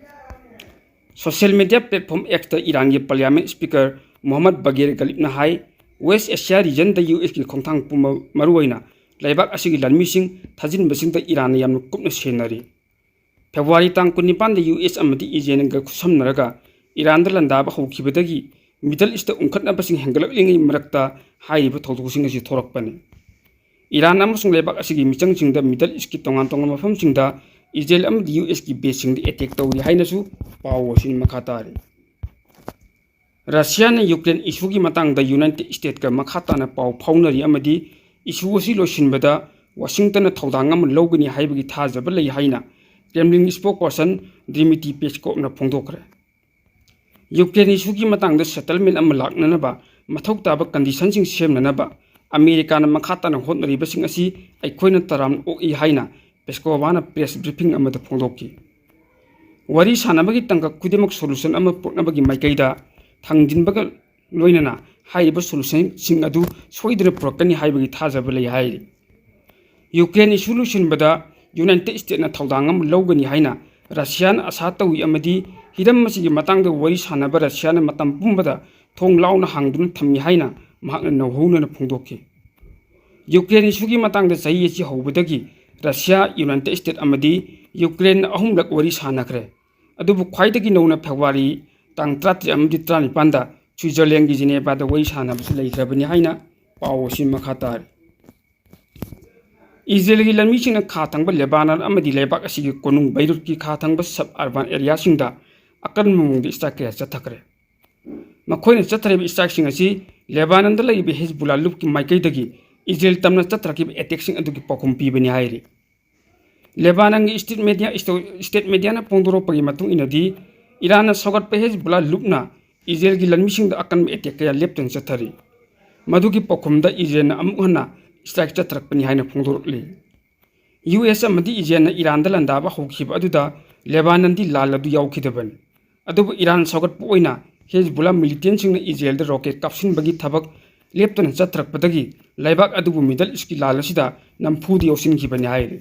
Social media platform Xꯇ ꯏꯔꯥꯟꯒꯤ parliament speaker Mohammad ꯕꯒꯦꯔ ꯒꯂꯤꯕꯅ ꯍꯥꯏ, West Asia regionꯗ U S ꯀꯤ ꯈꯣꯡꯊꯥꯡ ꯄꯨꯝꯕ, ꯃꯔꯨꯑꯣꯏꯅ ꯂꯩꯕꯥꯛ ꯑꯁꯤꯒꯤ ꯂꯥꯟꯃꯤꯁꯤꯡ ꯊꯥꯖꯤꯟꯕꯁꯤꯡꯗ ꯏꯔꯥꯟꯅ ꯌꯥꯝꯅ ꯀꯨꯞꯅ ꯁꯦꯟꯅꯔꯤ꯫ February ꯇꯥꯡ ꯀꯨꯟꯅꯤꯄꯥꯟꯗ U S ꯑꯃꯗꯤ ꯏꯖꯔꯦꯜꯒ ꯈꯨꯠꯁꯝꯅꯔꯒ ꯏꯔꯥꯟꯗ ꯂꯥꯟꯗꯥꯕ ꯍꯧꯈꯤꯕꯗꯒꯤ Middle Eastꯇ ꯎꯪꯈꯠꯅꯕꯁꯤꯡ ꯍꯦꯟꯒꯠꯂꯛꯂꯤꯉꯩ ꯃꯔꯛꯇ ꯍꯥꯏꯔꯤꯕ ꯊꯧꯗꯣꯛꯁꯤꯡ ꯑꯁꯤ ꯊꯣꯔꯛꯄꯅꯤ꯫ ꯏꯔꯥꯟ ꯑꯃꯁꯨꯡ ꯂꯩꯕꯥꯛ ꯑꯁꯤꯒꯤ ꯃꯤꯆꯪꯁꯤꯡꯗ Middle Eastꯀꯤ ꯇꯣꯉꯥꯟ ꯇꯣꯉꯥꯟꯕ ꯃꯐꯝꯁꯤꯡꯗ ꯏꯖꯔꯦꯜ ꯑꯃꯗꯤ U Sꯀꯤ baseꯁꯤꯡꯗ attack ꯇꯧꯔꯤ ꯍꯥꯏꯅꯁꯨ ꯄꯥꯎ ꯑꯁꯤꯅ ꯃꯈꯥ ꯇꯥꯔꯤ꯫ ꯔꯁꯤꯌꯥꯅ ꯌꯨꯀ꯭ꯔꯦꯟ issueꯒꯤ ꯃꯇꯥꯡꯗ United Statesꯀ ꯃꯈꯥ ꯇꯥꯅ ꯄꯥꯎ ꯐꯥꯎꯅꯔꯤ ꯑꯃꯗꯤ issue ꯑꯁꯤ ꯂꯣꯏꯁꯤꯟꯕꯗ ꯋꯥꯁꯤꯡꯇꯟꯅ ꯊꯧꯗꯥꯡ ꯑꯃ ꯂꯧꯒꯅꯤ ꯍꯥꯏꯕꯒꯤ ꯊꯥꯖꯕ ꯂꯩ ꯍꯥꯏꯅ Kremlin spokesperson Dmitry Peskovꯅ ꯐꯣꯡꯗꯣꯛꯈ꯭ꯔꯦ꯫ ꯌꯨꯀ꯭ꯔꯦꯟ issueꯒꯤ ꯃꯇꯥꯡꯗ settlement ꯑꯃ ꯂꯥꯛꯅꯅꯕ ꯃꯊꯧ ꯇꯥꯕ conditionꯁꯤꯡ ꯁꯦꯝꯅꯅꯕ ꯑꯃꯦꯔꯤꯀꯥꯅ ꯃꯈꯥ ꯇꯥꯅ ꯍꯣꯠꯅꯔꯤꯕꯁꯤꯡ ꯑꯁꯤ ꯑꯩꯈꯣꯏꯅ ꯇꯔꯥꯝꯅ ꯑꯣꯛꯏ ꯍꯥꯏꯅ ꯄꯦꯁꯀꯣꯚꯥꯅ press briefing ꯑꯃꯗ ꯐꯣꯡꯗꯣꯛꯈꯤ꯫ ꯋꯥꯔꯤ ꯁꯥꯅꯕꯒꯤ ꯇꯥꯡꯀꯛ ꯈꯨꯗꯤꯡꯃꯛ solution ꯑꯃ ꯄꯨꯔꯛꯅꯕꯒꯤ ꯃꯥꯏꯀꯩꯗ ꯊꯥꯡꯖꯤꯟꯕꯒ ꯂꯣꯏꯅꯅ ꯍꯥꯏꯔꯤꯕ solutionꯁꯤꯡ ꯑꯗꯨ ꯁꯣꯏꯗꯅ ꯄꯨꯔꯛꯀꯅꯤ ꯍꯥꯏꯕꯒꯤ ꯊꯥꯖꯕ ꯂꯩ ꯍꯥꯏꯔꯤ꯫ ꯌꯨꯀ꯭ꯔꯦꯟ issue ꯂꯣꯏꯁꯤꯟꯕꯗ United Statesꯅ ꯊꯧꯗꯥꯡ ꯑꯃ ꯂꯧꯒꯅꯤ ꯍꯥꯏꯅ ꯔꯁꯤꯌꯥꯅ ꯑꯁꯥ ꯇꯧꯏ ꯑꯃꯗꯤ ꯍꯤꯔꯝ ꯑꯁꯤꯒꯤ ꯃꯇꯥꯡꯗ ꯋꯥꯔꯤ ꯁꯥꯅꯕ ꯔꯁꯤꯌꯥꯅ ꯃꯇꯝ ꯄꯨꯝꯕꯗ ꯊꯣꯡ ꯂꯥꯎꯅ ꯍꯥꯡꯗꯨꯅ ꯊꯝꯃꯤ ꯍꯥꯏꯅ ꯃꯍꯥꯛꯅ ꯅꯧꯍꯧꯅꯅ ꯐꯣꯡꯗꯣꯛꯈꯤ꯫ ꯌꯨꯀ꯭ꯔꯦꯟ issueꯒꯤ ꯃꯇꯥꯡꯗ ꯆꯍꯤ ꯑꯁꯤ ꯍꯧꯕꯗꯒꯤ ꯔꯁꯤꯌꯥ, United States ꯑꯃꯗꯤ ꯌꯨꯀ꯭ꯔꯦꯟ ꯑꯍꯨꯝꯂꯛ ꯋꯥꯔꯤ ꯁꯥꯅꯈ꯭ꯔꯦ꯫ ꯑꯗꯨꯕꯨ ꯈ꯭ꯋꯥꯏꯗꯒꯤ ꯅꯧꯅ ꯐꯦꯕ꯭ꯔꯨꯋꯥꯔꯤ ꯇꯥꯡ ꯇꯔꯥꯇꯔꯦꯠ ꯑꯃꯗꯤ ꯇꯔꯥꯅꯤꯄꯥꯟꯗ ꯁ꯭ꯋꯤꯖꯔꯂꯦꯟꯒꯤ ꯖꯤꯅꯦꯚꯥꯗ ꯋꯥꯔꯤ ꯁꯥꯅꯕꯁꯨ ꯂꯩꯈ꯭ꯔꯕꯅꯤ ꯍꯥꯏꯅ ꯄꯥꯎ ꯑꯁꯤ ꯃꯈꯥ ꯇꯥꯔꯤ꯫ ꯏꯖꯔꯦꯜꯒꯤ ꯂꯟꯃꯤꯁꯤꯡꯅ ꯈꯥ ꯊꯪꯕ ꯂꯦꯕꯥꯅꯟ ꯑꯃꯗꯤ ꯂꯩꯕꯥꯛ ꯑꯁꯤꯒꯤ ꯀꯣꯅꯨꯡ ꯕꯩꯔꯨꯠꯀꯤ ꯈꯥ ꯊꯪꯕ suburban areaꯁꯤꯡꯗ ꯑꯀꯟꯕ ꯃꯑꯣꯡꯗ strike ꯀꯌꯥ ꯆꯠꯊꯈ꯭ꯔꯦ꯫ ꯃꯈꯣꯏꯅ ꯆꯠꯊꯔꯤꯕ strikeꯁꯤꯡ ꯑꯁꯤ ꯂꯦꯕꯥꯅꯟꯗ ꯂꯩꯔꯤꯕ ꯍꯤꯖꯕꯨꯜꯂꯥ ꯂꯨꯞꯀꯤ ꯃꯥꯏꯀꯩꯗꯒꯤ ꯏꯖꯔꯦꯜ ꯇꯝꯅ ꯆꯠꯊꯔꯛꯈꯤꯕ attackꯁꯤꯡ ꯑꯗꯨꯒꯤ ꯄꯥꯎꯈꯨꯝ ꯄꯤꯕꯅꯤ ꯍꯥꯏꯔꯤ꯫ ꯂꯦꯕꯥꯅꯟꯒꯤ state media, state mediaꯅ ꯐꯣꯡꯗꯣꯔꯛꯄꯒꯤ ꯃꯇꯨꯡ ꯏꯟꯅꯗꯤ, ꯏꯔꯥꯟꯅ ꯁꯧꯒꯠꯄ ꯍꯤꯖꯕꯨꯜꯂꯥ ꯂꯨꯞꯅ ꯏꯖꯔꯦꯜꯒꯤ ꯂꯟꯃꯤꯁꯤꯡꯗ ꯑꯀꯟꯕ attack ꯀꯌꯥ ꯂꯦꯞꯇꯅ ꯆꯠꯊꯔꯤ꯫ ꯃꯗꯨꯒꯤ ꯄꯥꯎꯈꯨꯝꯗ ꯏꯖꯔꯦꯜꯅ ꯑꯃꯨꯛ ꯍꯟꯅ strike ꯆꯠꯊꯔꯛꯄꯅꯤ ꯍꯥꯏꯅ ꯐꯣꯡꯗꯣꯔꯛꯂꯤ꯫ ꯌꯨ ꯑꯦꯁ ꯑꯃꯗꯤ ꯏꯖꯔꯦꯜꯅ ꯏꯔꯥꯟꯗ ꯂꯥꯟꯗꯥꯕ ꯍꯧꯈꯤꯕ ꯑꯗꯨꯗ ꯂꯦꯕꯥꯅꯟꯗꯤ ꯂꯥꯜ ꯑꯗꯨ ꯌꯥꯎꯈꯤꯗꯕꯅꯤ꯫ ꯑꯗꯨꯕꯨ ꯏꯔꯥꯟ ꯁꯧꯒꯠꯄ ꯑꯣꯏꯅ ꯍꯤꯖꯕꯨꯜꯂꯥ militantꯁꯤꯡꯅ ꯏꯖꯔꯦꯜꯗ rocket ꯀꯥꯞꯁꯤꯟꯕꯒꯤ ꯊꯕꯛ ꯂꯦꯞꯇꯅ ꯆꯠꯊꯔꯛꯄꯗꯒꯤ ꯂꯩꯕꯥꯛ ꯑꯗꯨꯕꯨ Middle Eastꯀꯤ ꯂꯥꯜ ꯑꯁꯤꯗ ꯅꯝꯐꯨꯗ ꯌꯥꯎꯁꯤꯟꯈꯤꯕꯅꯤ ꯍꯥꯏꯔꯤ꯫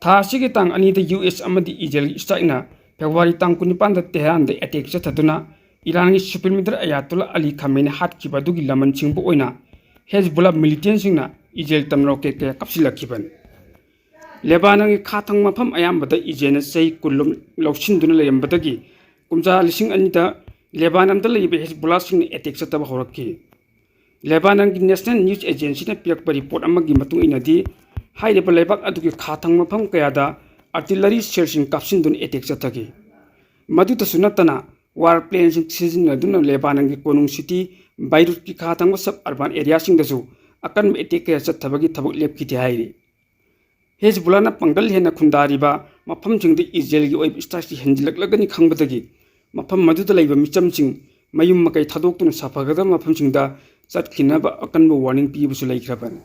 ꯊꯥ ꯑꯁꯤꯒꯤ ꯇꯥꯡ ꯑꯅꯤꯗ ꯌꯨ ꯑꯦꯁ ꯑꯃꯗꯤ ꯏꯖꯔꯦꯜꯒꯤ strikeꯅ ꯐꯦꯕ꯭ꯔꯨꯋꯥꯔꯤ ꯇꯥꯡ ꯀꯨꯟꯅꯤꯄꯥꯟꯗ ꯇꯦꯍꯔꯥꯟꯗ attack ꯆꯠꯊꯗꯨꯅ ꯏꯔꯥꯟꯒꯤ Supreme Leader ꯑꯌꯥꯇꯣꯜꯂꯥ ꯑꯂꯤ ꯈꯥꯃꯦꯅꯤ ꯍꯥꯠꯈꯤꯕ ꯑꯗꯨꯒꯤ ꯂꯃꯟ ꯁꯤꯡꯕ ꯑꯣꯏꯅ ꯍꯤꯖꯕꯨꯜꯂꯥ militantꯁꯤꯡꯅ ꯏꯖꯔꯦꯜ ꯇꯝꯅ rocket ꯀꯌꯥ ꯀꯥꯞꯁꯤꯜꯂꯛꯈꯤꯕꯅꯤ꯫ ꯂꯦꯕꯥꯅꯟꯒꯤ ꯈꯥ ꯊꯪꯕ ꯃꯐꯝ ꯑꯌꯥꯝꯕꯗ ꯏꯖꯔꯦꯜꯅ ꯆꯍꯤ ꯀꯨꯟ ꯂꯧꯁꯤꯟꯗꯨꯅ ꯂꯩꯔꯝꯕꯗꯒꯤ ꯀꯨꯝꯖꯥ ꯂꯤꯁꯤꯡ ꯑꯅꯤꯗ ꯂꯦꯕꯥꯅꯟꯗ ꯂꯩꯔꯤꯕ ꯍꯤꯖꯕꯨꯜꯂꯥꯁꯤꯡꯅ attack ꯆꯠꯊꯕ ꯍꯧꯔꯛꯈꯤ꯫ ꯂꯦꯕꯥꯅꯟꯒꯤ National News Agencyꯅ ꯄꯤꯔꯛꯄ report ꯑꯃꯒꯤ ꯃꯇꯨꯡ ꯏꯟꯅꯗꯤ, ꯍꯥꯏꯔꯤꯕ ꯂꯩꯕꯥꯛ ꯑꯗꯨꯒꯤ ꯈꯥ ꯊꯪꯕ ꯃꯐꯝ ꯀꯌꯥꯗ artillery shellꯁꯤꯡ ꯀꯥꯞꯁꯤꯟꯗꯨꯅ attack ꯆꯠꯊꯈꯤ꯫ ꯃꯗꯨꯇꯁꯨ ꯅꯠꯇꯅ, war planeꯁꯤꯡ ꯁꯤꯖꯤꯟꯅꯗꯨꯅ ꯂꯦꯕꯥꯅꯟꯒꯤ ꯀꯣꯅꯨꯡ city ꯕꯩꯔꯨꯠꯀꯤ ꯈꯥ ꯊꯪꯕ suburban areaꯁꯤꯡꯗꯁꯨ ꯑꯀꯟꯕ attack ꯀꯌꯥ ꯆꯠꯊꯕꯒꯤ ꯊꯕꯛ ꯂꯦꯞꯈꯤꯗꯦ ꯍꯥꯏꯔꯤ꯫ ꯍꯤꯖꯕꯨꯜꯂꯥꯅ ꯄꯥꯡꯒꯜ ꯍꯦꯟꯅ ꯈꯨꯟꯗꯥꯔꯤꯕ ꯃꯐꯝꯁꯤꯡꯗ ꯏꯖꯔꯦꯜꯒꯤ ꯑꯣꯏꯕ strikeꯁꯤ ꯍꯦꯟꯖꯤꯜꯂꯛꯂꯒꯅꯤ ꯈꯪꯕꯗꯒꯤ ꯃꯐꯝ ꯑꯗꯨꯗ ꯂꯩꯕ ꯃꯤꯆꯝꯁꯤꯡ ꯃꯌꯨꯝ ꯃꯀꯩ ꯊꯥꯗꯣꯛꯇꯨꯅ ꯁꯥꯐꯒꯗꯕ ꯃꯐꯝꯁꯤꯡꯗ ꯆꯠꯈꯤꯅꯕ ꯑꯀꯟꯕ warning ꯄꯤꯕꯁꯨ ꯂꯩꯈ꯭ꯔꯕꯅꯤ꯫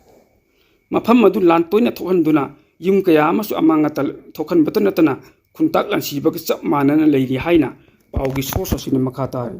ꯃꯐꯝ ꯑꯗꯨ ꯂꯥꯟ ꯇꯣꯏꯅ ꯊꯣꯛꯍꯟꯗꯨꯅ ꯌꯨꯝ ꯀꯌꯥ ꯑꯃꯁꯨ ꯑꯃꯥꯡ ꯑꯇꯥ ꯊꯣꯛꯍꯟꯕꯇ ꯅꯠꯇꯅ ꯈꯨꯟꯇꯥꯛ ꯂꯥꯟꯁꯤꯕꯒ ꯆꯞ ꯃꯥꯟꯅꯅ ꯂꯩꯔꯤ ꯍꯥꯏꯅ ꯄꯥꯎꯒꯤ source ꯑꯁꯤꯅ ꯃꯈꯥ ꯇꯥꯔꯤ꯫